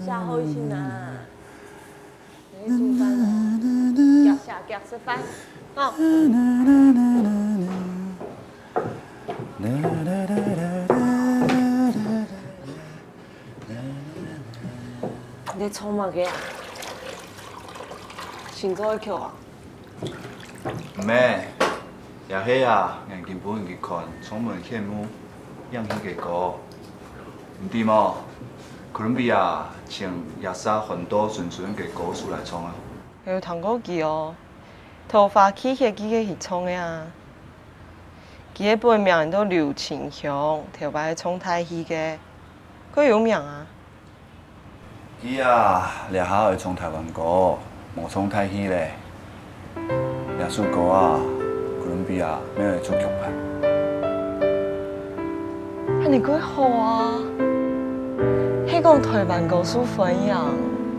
下好先啊！你煮飯夾下夾食飯，哦。你咧創乜个啊？新做的曲啊？毋免，也彼啊，硬金本剧团充满羡慕，养彼个歌，毋对么？哥伦比亚穿亚沙很多纯纯的歌词来创啊。有糖果机哦，头髮起彼幾个是創的啊。佢个本名叫劉清雄，頭擺創台戲个，閣有名啊。伊啊，掠下會創台灣歌，無創台戲咧。耶穌歌啊，哥倫比亞欲會出劇版。按呢幾好啊！彼講台灣歌受歡迎，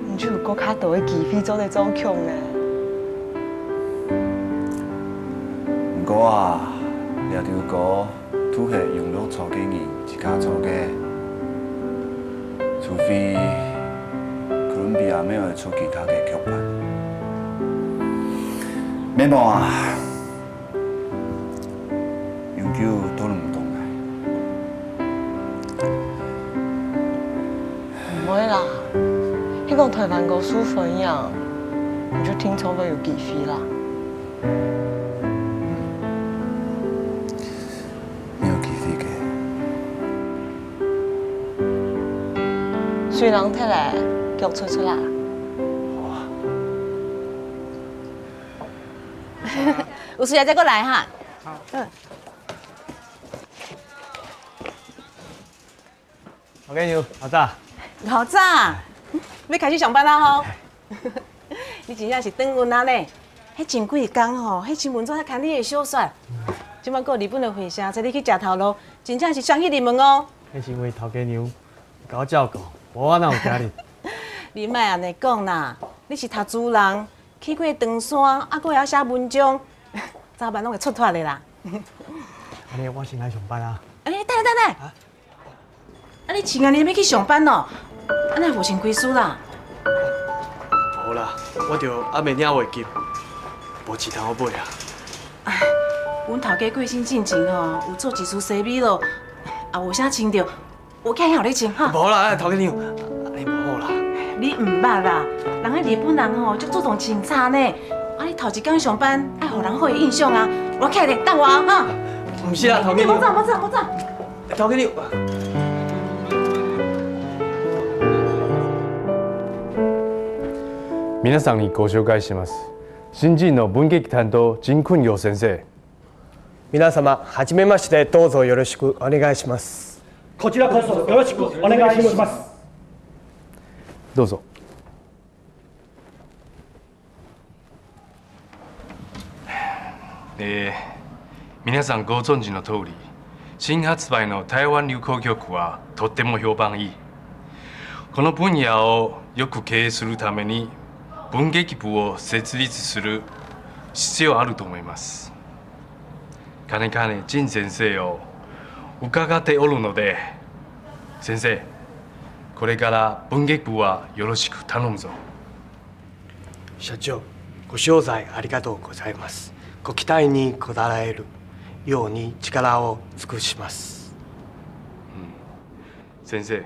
你就有閣較多的機會做咧做曲呢。毋過啊，掠條歌拄係用落草根人一跤做嘅，除非哥倫比亞欲會出其他的劇版。免望啊，永久都毋當來。毋會啦，彼講台灣歌受歡迎，你就聽差不多有機會啦。沒有機會嘅。水人摕來，腳出出來。好啊。有需要再過來哈。好。嗯。頭家娘，好早。好早，欲開始上班啦吼！你真正是轉運啊呢！彼前幾工吼，彼新聞紙刊你的小說，這擺閣有日本的會社找你去食頭路，真正是雙喜臨門哦。彼是因為頭家娘共我照顧，無我哪有今日？你莫按呢講啦，你是讀書人，去過長山，啊，閣會曉寫文章，早晚攏會出脫的啦。按呢，我先來上班啊。欸，等下等下，啊，你穿按呢欲去上班哦？啊，哪無穿規事啦？無啦，我著猶未領月金，無錢通好買啊。唉，阮頭家過身進前吼，有做一束西米露，也無啥穿著，有起來予你穿哈。無啦，頭家娘，按呢無好啦。你毋捌啦，人彼日本人吼足注重穿衫呢。啊，你頭一工上班，愛予人好的印象啊。我起來等我哈。毋是啦，頭家娘。你無走，無走，無走。頭家娘。皆さんにご紹介します。新人の文劇担当、陳坤佑先生。皆様、はじめまして、どうぞよろしくお願いします。こちらこそよろしくお願いします。どうぞ。皆さんご存知の通り、新発売の台湾流行曲はとっても評判いい。この分野をよく経営するために文劇部を設立する必要あると思います。かねかね陳先生を伺っておるので、先生、これから文劇部はよろしく頼むぞ。社長、ご招待ありがとうございます。ご期待に応えるように力を尽くします。うん、先生、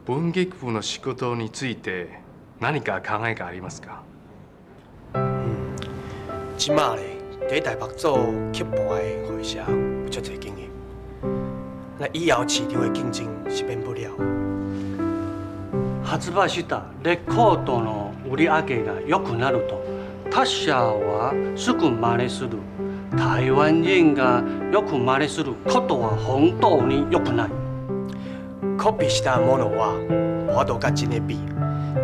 文劇部の仕事について何か考えがありますか？嗯，這馬咧，佇台北做曲盤的會社有足濟經驗，那以後市場的競爭是免不了。発売したレコードの売り上げが良くなると、他社はすぐ真似する。台灣人がよく真似することは本当に良くない。コピーしたものは無法度佮真的比，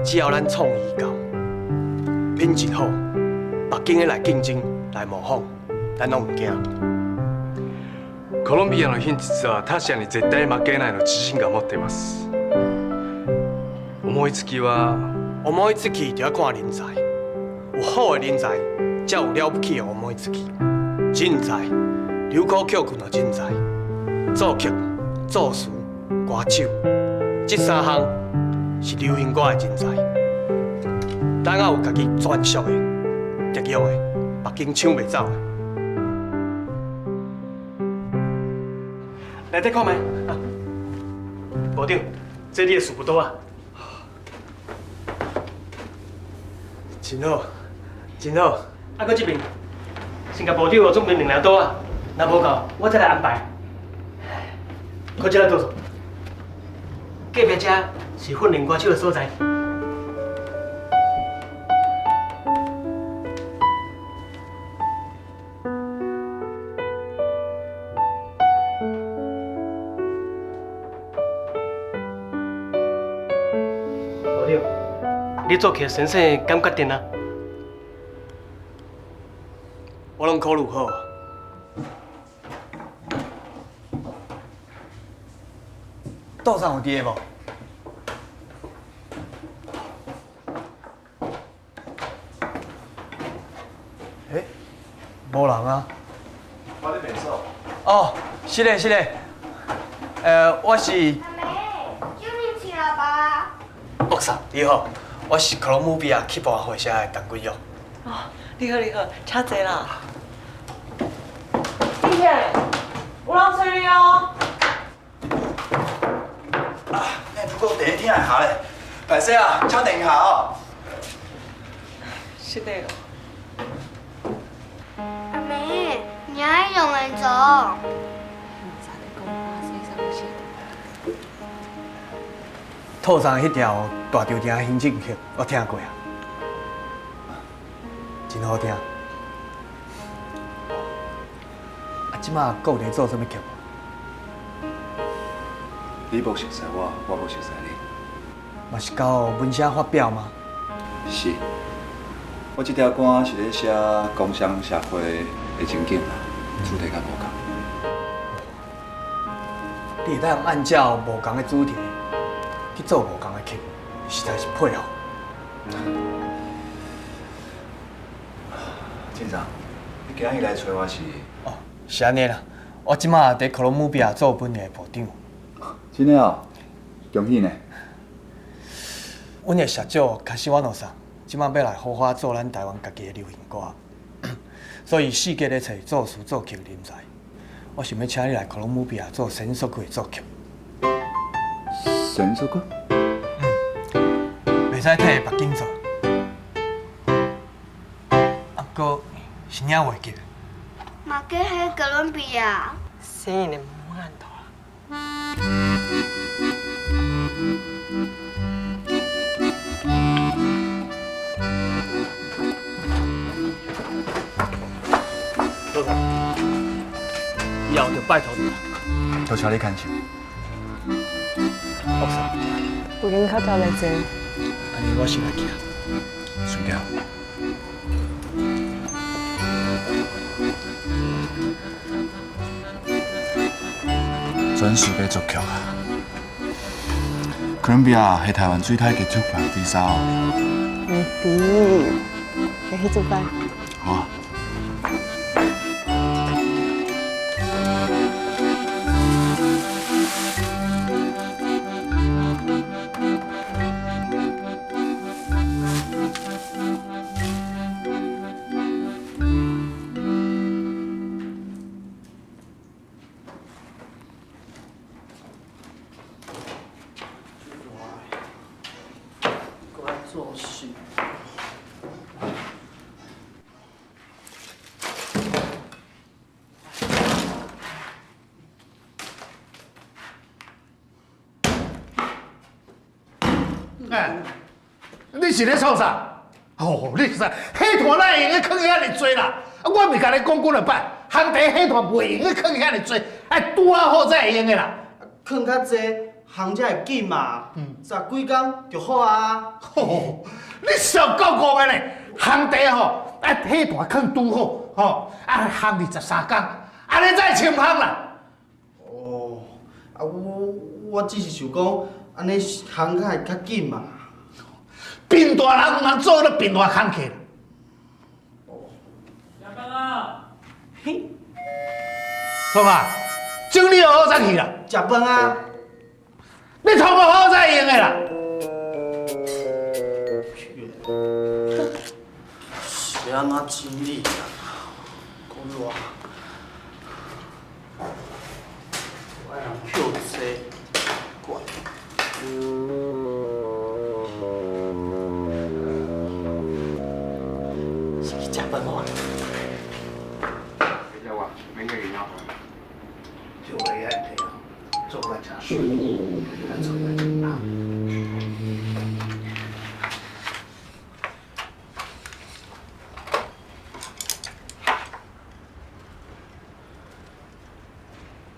只要咱創意夠，品質好，北京的來競爭來模仿，咱攏毋驚。コロンビアの品質は他社に絶対負けないの自信が持っています。思いつきは？思いつき就要看人才，有好的人才，才有了不起的思いつき。人才，流行曲の人才，作曲、作詞、歌手，這三項是流行歌的人才。咱猶有家己專屬的、特約的，北京搶袂走的。來，這看覓，部長，這你的事務桌啊。真好，真好。啊，閣這邊，先共部長準備兩領桌啊，若無夠，我再來安排。閣這來倒數，隔壁這是訓練歌手的所在。部長，你作曲先生敢決定啊？我攏考慮好。杜總有佇个無？欸，無人啊。我咧袂爽。哦，是嘞，是嘞。我是。阿妹，救命起來吧！博士，你好，我是哥倫比亞曲盤會社的陳君玉。哦，你好，你好，請坐啦。李姐，有人揣你哦。啊，不過第一聽會下咧，大師啊，請等一下哦。是的。阿妹，你愛用來做？套餐彼條大稻埕行進曲，我聽過啊，真好聽。啊，這馬閣有咧做啥物曲？你無熟似我，我無熟似你。嘛是交文社發表嗎？是。我這條歌是咧寫工商社會的情景啦，主題較無仝。你會當按照無仝的主題去做無仝的曲，實在是佩服。進長，你今日來揣我是？哦，是按呢啦。我這馬佇哥倫比亞做本的部長。真的哦，恭喜呢！阮的社長卡西瓦諾桑，這馬欲來好好做咱台灣家己的流行歌，所以四界咧揣作詞作曲人才。我想欲請你來哥倫比亞做神速曲的作曲。神速曲？嗯，袂使替北京做。啊，閣是領袂記。嘛去彼哥倫比亞。生意的無按頭啦。老总，以後就拜託你啦。多謝你牽手。博士，有閒較早來坐。按呢我先來去啊。順橋。全世界作曲啊！哥倫比亞係台灣最大嘅出版比賽哦。唔知，要去做拜。好啊。做事。哎，你是咧創啥？哦，你是火炭哪會用得囥遐爾濟啦？啊，我毋是共你講幾若擺，烘茶火炭袂用得囥遐爾濟，愛拄仔好才會用的啦。囥較濟，烘才會緊嘛。十幾工就好啊。吼，你上夠戇的呢！烘茶吼，愛火炭囥拄好，吼，啊烘23工，按呢才會清香啦。哦，啊我只是想講，按呢烘較會較緊嘛。貧大人毋通做彼貧大工課。食飯啊！創啊？整理好才去啦。食飯啊！你创无好才会用的啦。是按怎整理啊？够热。我爱人扣济，怪。是去食饭好啊？就袂爱听，做甲诚媠，做甲诚芳。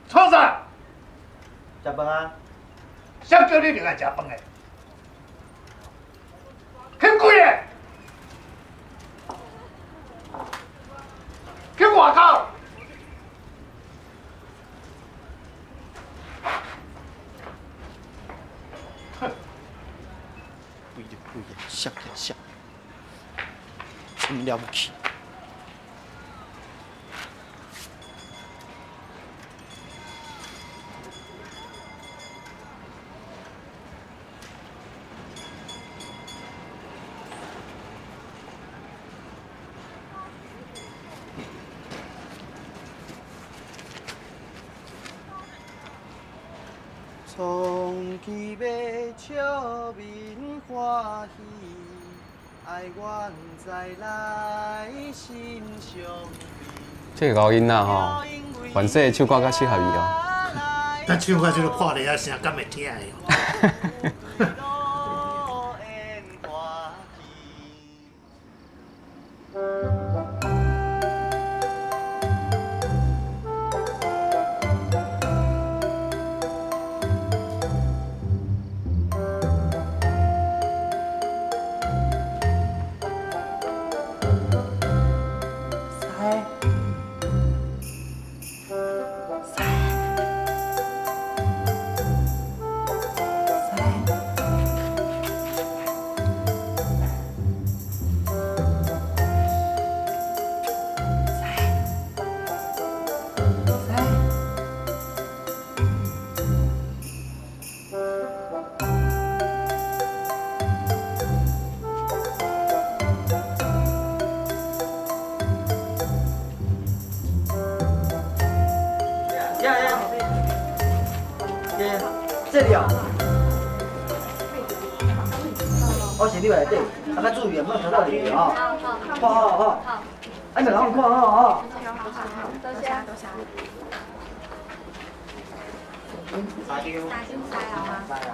创啥？食饭啊！谁叫你入来食饭的？去几个？去外口！哼，贵就贵啊，摔就摔，真了不起。创起欲笑面欢喜，爱愿再来心相。这个老囡仔吼，原说的唱歌较适合伊哦。咱唱到这个破锣仔声，敢会听的哦？这里哦，我是你内底，啊，较注意，莫传到入去哦。看好吼，啊，你人看好吼。好好好，多谢多谢。三张。三张三啊。好，大家。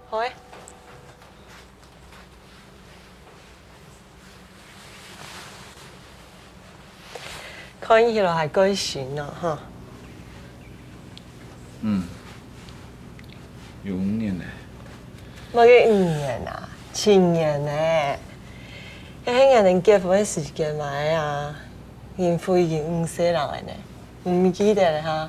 好诶。看伊彼落还过神哦，吼。嗯，有五年嘞。无去五年啊，七年呢。遐个年结婚的时间嘛的啊，孕妇已经黄死人的呢，毋记得咧哈。